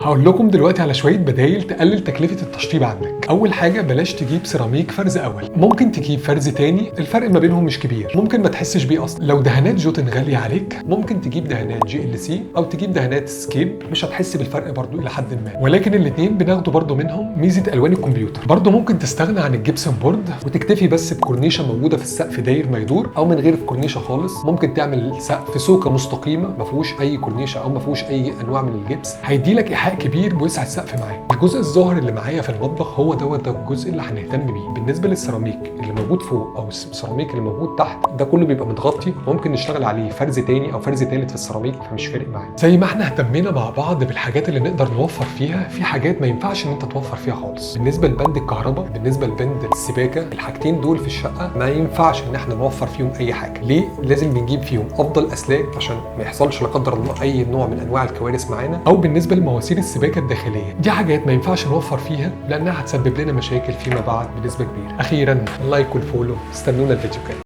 هقول لكم دلوقتي على شوية بدايل تقلل تكلفة التشطيب عندك. اول حاجة، بلاش تجيب سيراميك فرز اول، ممكن تجيب فرز تاني، الفرق ما بينهم مش كبير، ممكن ما تحسش بيه اصلا. لو دهانات جوتن غالية عليك ممكن تجيب دهانات GLC او تجيب دهانات سكيب، مش هتحس بالفرق برضو الى حد ما، ولكن الاثنين بناخده برضو منهم ميزة الوان الكمبيوتر. برضو ممكن تستغنى عن ال gypsum board وتكتفي بس بكورنيشه موجودة في السقف داير ما يدور، او من غير كورنيشه خالص. ممكن تعمل سقف سوكه مستقيمة ما فيهوش اي كورنيشه او ما فيهوش اي انواع من الجبس، هيدي لك ايحاء كبير بوسع السقف معاك. الجزء الظاهر اللي معايا في المطبخ هو دوت، ده الجزء اللي هنهتم بيه. بالنسبة للسيراميك اللي موجود فوق او السيراميك اللي موجود تحت، ده كله بيبقى متغطي، ممكن نشتغل عليه فرز تاني او فرز تالت في السيراميك، فمش فارق معانا. زي ما احنا اهتمينا مع بعض بالحاجات اللي نقدر نوفر فيها، في حاجات ما ينفعش ان انت توفر فيها خالص. بالنسبة لبند الكهرباء، بالنسبة لبند السباكه، الحاجتين دول في الشقة ما ينفعش ان احنا نوفر فيهم اي حاجة. ليه؟ لازم بنجيب فيهم افضل اسلاك عشان ما يحصلش لا قدر الله اي نوع من انواع الكوارث معانا. او بالنسبة لمواسير السباكه الداخلية، دي حاجات ما ينفعش نوفر فيها لانها هتسبب لنا مشاكل فيما بعد بنسبة كبيرة. اخيرا like وال follow، استنونا الفيديو الجاي.